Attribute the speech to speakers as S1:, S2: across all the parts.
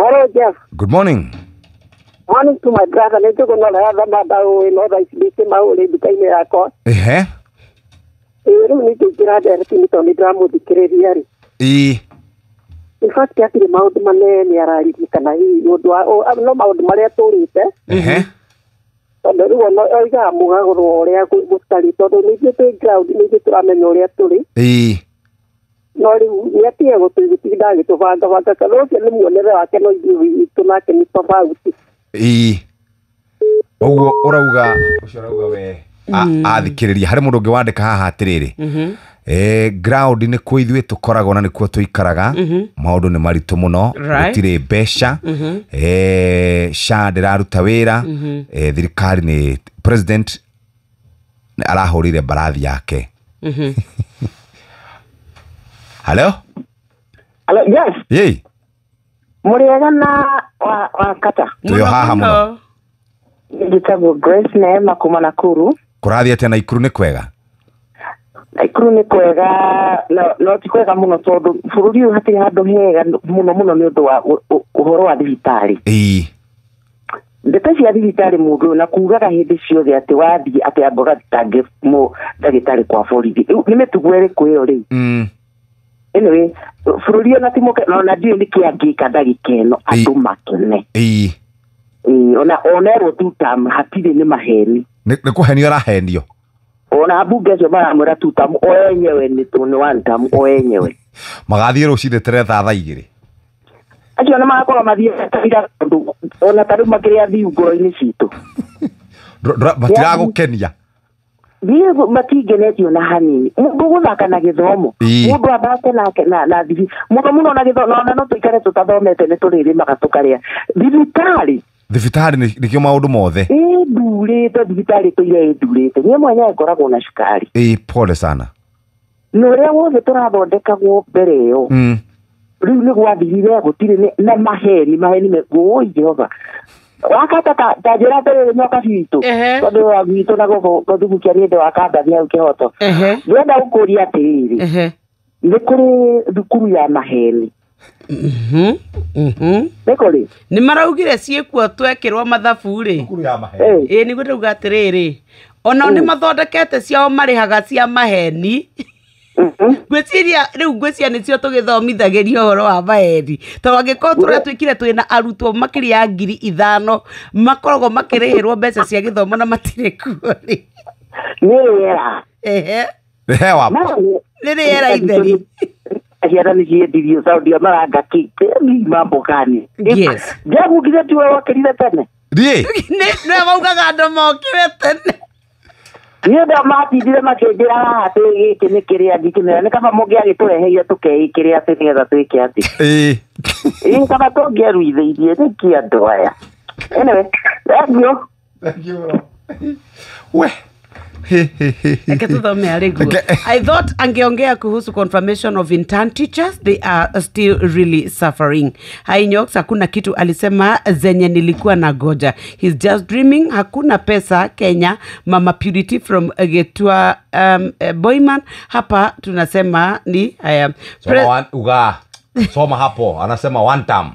S1: Hello Jeff.
S2: Good morning.
S1: Morning to my brother. Nĩ njũgũna ũrĩa thamanda ũĩ no thaa ici ndĩ maũrĩ nduka-inĩ yakwa.
S2: Ehe.
S1: Ĩĩ rĩu nĩ ingĩingĩra ndereti-inĩ tondũ nĩ ndĩramũthikĩrĩria rĩ.
S2: Ĩĩ.
S1: In fact hatirĩ maũndũ manene araririe kana hihi ũndũ wa no maũndũ marĩa tũrĩte.
S2: Ehe.
S1: Tondũ rĩu ona oigaga mũgagũrwo ũrĩa gũtarĩ tondũ ningĩ twĩ ground ningĩ tũramenya ũrĩa tũrĩ.
S2: Ĩĩ.
S1: No rĩu nĩ atige gũtinda agĩtũbangabanga kana ũcio nĩ muonere wake no ithuĩ witũ nake nĩ tofauti.
S2: Ĩĩ. Ũguo ũrauga ũcio ũrauga we athikĩrĩria harĩ mũndũ ũngĩ wandĩka haha atĩrĩrĩ ground nĩ kuo ithuĩ tũkoragwo na nĩkuo tũikaraga maũndũ nĩ maritũ mũno gũtirĩ mbeca SHA ndĩraruta wĩra thirikari nĩ president arahũrire mbarathi yake. Hello?
S1: Hello, yes.
S2: Yei.
S1: Mũrĩega na wa kata.
S2: Twĩ haha mũno.
S1: Njĩtagwo Grace Neema kuma Nakuru.
S2: Kũrathiĩ atĩa Naikuru nĩ kwega?
S1: Naikuru nĩ kwega, no ti kwega mũno tondũ bũrũri ũyũ hatirĩ handũ hega mũno mũno nĩ ũndũ wa ũhoro wa thibitarĩ.
S2: Ĩĩ.
S1: Ndeto cia thibitarĩ mũndũ na kugaga hĩndĩ ciothe atĩ wathiĩ atĩ amba ũgathitange ndagĩtarĩ kwa borithi. Rĩu nĩ mĩtugo ĩrĩkũ ĩyo rĩu? Anyway, bũrũri ona ti mũke, ona ndiũĩ nĩkĩ angĩka ndagĩka ĩno andũ makene.
S2: Ĩĩ.
S1: Ĩĩ, ona onerwo two term hatirĩ nĩ maheni.
S2: Nĩ kũhenio arahenio.
S1: Ona mbunge acio maramwĩra two term o enyewe nĩ tũ nĩ one term o enyewe.
S2: Magathiĩ rũcinĩ tene thaa 2:00.
S1: Acio nĩ magakorwo mathiĩte ira tondũ ona ta rĩu makĩrĩ athiu ngoro-inĩ citũ.
S2: Matiragũkenia.
S1: Niĩ matingenetio na hanini. Mũndũ gũthaka na gĩthomo. Mũndũ athake nake na thibi. Mũno mũno na gĩthomo, ona no tũikare tũtathomete nĩ tũrĩrĩmaga tũkarĩa. Thibitarĩ.
S2: Thibitarĩ nĩkĩo maũndũ mothe.
S1: Ĩndurĩte, thibitarĩ tũire ĩndurĩte. Niĩ mwenyewe ngoragwo na cukari.
S2: Ĩĩ, pole sana.
S1: Na ũrĩa wothe tũrathondekagwo mbere ĩyo. Rĩu nĩ gwathirire gũtirĩ na maheni, maheni me ngũĩ Jehova. Wakata ta njĩra atĩrĩrĩ nyoka citũ. Tondũ wa gwitũ na gũkũ gũthugukia nĩ ũndũ wa kambani hau kĩhoto. Ndĩrenda gũkũria atĩrĩrĩ. Nĩ kũrĩ thukuru ya maheni. Nĩ kũrĩ?
S3: Nĩ maraugire ciĩkuo twekĩrwo mathabu rĩ.
S2: Thukuru ya maheni.
S3: Ĩĩ, nĩguo ndauga atĩrĩrĩ. Onao nĩ mathondekete ciao marĩhaga cia maheni. Ngwĩciria rĩu ngwĩciria nĩcio tũgĩthomithagĩria ũhoro wa maheni. Tondũ angĩkorwo tũrĩa twĩkire twĩna arutwo makĩria ya 5,000 makoragwo makĩrĩhĩrwo mbeca cia gĩthomo na matirĩ kuo rĩ.
S1: Nĩ rĩera.
S3: Ehe.
S2: Nĩ hewa.
S3: Nĩ rĩera itheri.
S1: Ciana nĩ ciendirio Saudi maranga kĩ mambo gani?
S3: Yes.
S1: Njagugire tiwe wokĩrire tene.
S2: Thiĩ.
S3: Nĩ maugaga andũ mokĩre tene.
S1: Niĩ ndamatindire makĩnjĩra haha atĩ gĩkĩ nĩ kĩrĩa ndikĩmera nĩ kaba mũngĩagĩtũreheire tũkeĩkĩre atĩ nĩgetha twĩke atĩ.
S2: Ĩĩ.
S1: Ĩĩ, kaba tũngĩeruithĩirie nĩkĩ andũ aya. Anyway, thank you.
S2: Thank you. We.
S3: Reke tuthome arĩ guo. I thought angeongea kuhusu confirmation of intern teachers, they are still really suffering. Hi Nyox, hakuna kitu alisema zenye nilikuwa na goja. He's just dreaming, hakuna pesa Kenya. Mama Purity from Getua Boyman, hapa tunasema ni haya.
S2: Soma uga. Soma hapo, anasema one term.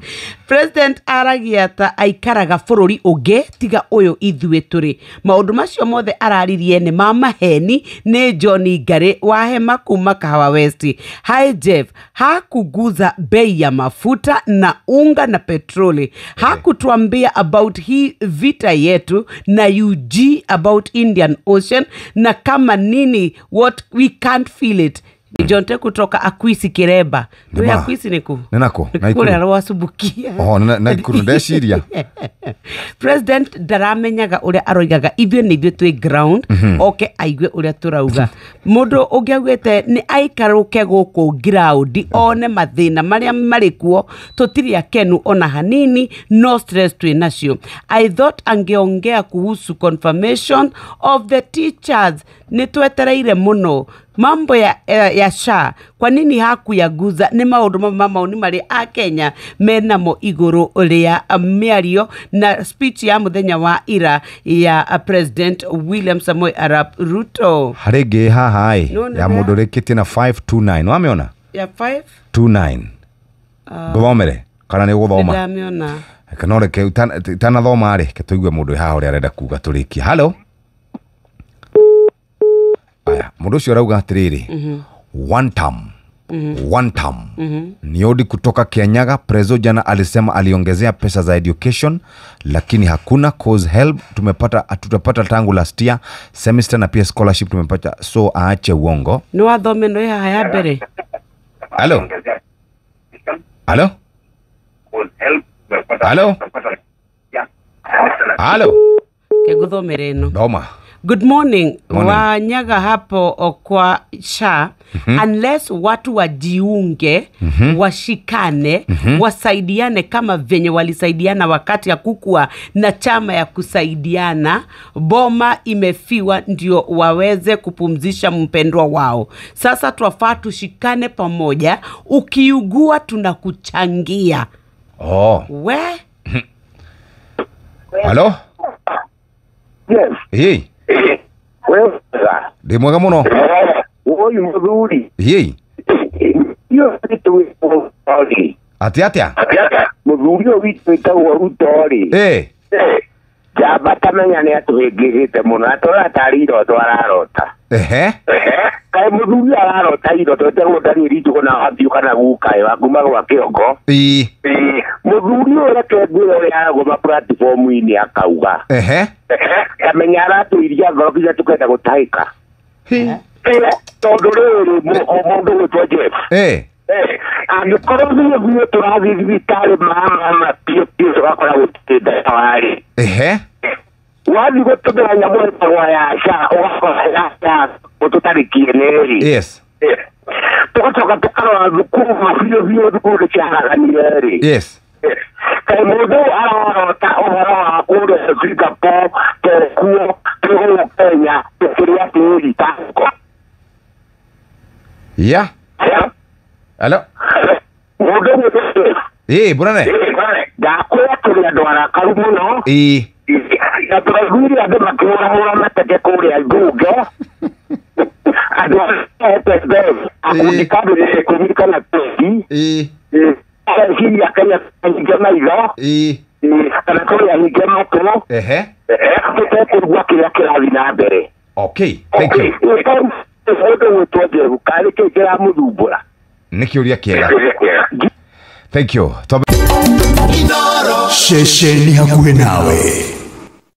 S3: President aragia ta aikaraga bũrũri ũngĩ tiga ũyũ ithuĩ tũrĩ. Maũndũ macio mothe araririe nĩ ma maheni nĩ John Ngari wa Hema kuma Kahawa West. Hi Jeff, hakuguza bei ya mafuta na unga na petroli. Hakutuambia about hii vita yetu na UG about Indian Ocean na kama nini what we can't feel it. Ni Jonte kutoka Akwisi Kireba. Ndio Akwisi niku.
S2: Ninako.
S3: Kule arwasubukia.
S2: Oh, na ikuru ndeciria.
S3: President ndaramenyaga uria aroigaga ithuĩ nĩ ithuĩ twĩ ground oke aigue uria turauga. Mundu ũngĩaugĩte nĩ aikarũke gũkũ ground one mathĩna marĩa marĩ kuo tũtirĩ akenu ona hanini, no stress twĩ nacio. I thought angeongea kuhusu confirmation of the teachers, nĩ twetereire mũno. Mambo ya SHA, kwa nini hakuyaguza? Nĩ maũndũ ma maoni marĩ a Kenya menamo igũrũ rĩa mĩario na speech ya mũthenya wa ira ya President William Samoei Arap Ruto.
S2: Harĩ ngĩ haha ĩ ya mũndũ ũrĩkĩtie na 529 wamĩona?
S3: Ya 5
S2: 29. Ngũthomere Kana nĩ ũgũthoma?
S3: Ndamĩona.
S2: Kana reke utanathoma rĩ, ke tũigue mũndũ wĩ haha ũrĩa arenda kuga tũrĩkie. Hello. Aya, mũndũ ũcio arauga atĩrĩrĩ, one term, one term. Niodi kutoka Kianyaga. Prezo jana alisema aliongezea pesa za education, lakini hakuna cause help tumepata, tutapata tangu last year semester, na pia scholarship tumepata, so aache uongo.
S3: Nĩ wathome ĩno ĩ haha ya mbere.
S2: Hello. Hello. Hello. Hello.
S3: Ke ngũthomere ĩno.
S2: Doma.
S3: Good morning.
S2: Morning.
S3: Wanyaga hapo kwa SHA. Unless watu wajiunge, washikane, wasaidiane kama venye walisaidiana wakati ya kukua na chama ya kusaidiana, boma imefiwa ndio waweze kupumzisha mpendwa wao. Sasa twafaa tushikane pamoja, ukiugua tunakuchangia.
S2: Oh.
S3: We?
S2: Hello?
S1: Yes.
S2: Hey.
S1: Wewe.
S2: Ndĩ mwega mũno.
S1: Ũyũ mũthuri.
S2: Hey.
S1: Iyo witũ wĩtagwo
S2: Atĩ atĩa?
S1: Mũthuri ũyũ witũ wĩtagwo Ruto rĩ.
S2: Eh.
S1: Njamba tamenya nĩ atũhĩngĩcĩte mũno, atũra tarĩ iroto ararota.
S2: Ehe.
S1: Kaĩ mũthuri ararota iroto etagwo Daniel Njuguna wa Thiũ kana gukaĩ wa kuma gwa Kĩongo.
S2: Ĩ.
S1: Mũthuri ũyũ reke ngwĩre ũrĩa aragũma platform-inĩ akauga.
S2: Ehe.
S1: Kamenya aratũiria ngoro nginya tũkenda gũtahĩka. Tondũ rĩrĩ mũndũ gwĩtwo Jeff.
S2: Eh.
S1: Angĩkorwo thiĩ biũ tũrathiĩ thibitarĩ mama biũ biũ tũgakora gũtirĩ ndawa rĩ.
S2: Ehe.
S1: Wathiĩ gũtũmĩra nyamũ ĩtagwo ya SHA ũgakora ya SHA ũtũtarĩkie nĩ rĩ.
S2: Yes.
S1: Tũgacoka tũkarora thukuru biũ biũ thukuru nĩ ciaharaganire rĩ.
S2: Yes.
S1: Kaĩ mũndũ ararota ũhoro wa kũrĩa Singapore tekuo twĩ gũkũ Kenya tũkĩrĩa tĩri tango.
S2: Yeah. Hello.
S1: Mũndũ ũyũ
S2: Eh, burane.
S1: Ndakwĩra tũrĩ andũ arakaru mũno.
S2: Ĩ.
S1: Na tũraiguire andũ makĩhũrahũra mateke kũrĩa mbunge. Andũ arĩa mbeca akundi ka andũ ikũmi kana twendi.
S2: Ĩ.
S1: Areciria Kenya hinge maitho.
S2: Ĩ.
S1: Kana kũrĩa hinge matũ.
S2: Ehe.
S1: Tũtekũigua kĩrĩa kĩrathiĩ na mbere.
S2: Okay, thank you.
S1: Mũndũ gwĩtwo Njeru karĩ kĩĩ kĩramũthumbũra?
S2: Nĩ kĩũria kĩega. Thank you.
S4: Ceceni hakuhĩ nawe.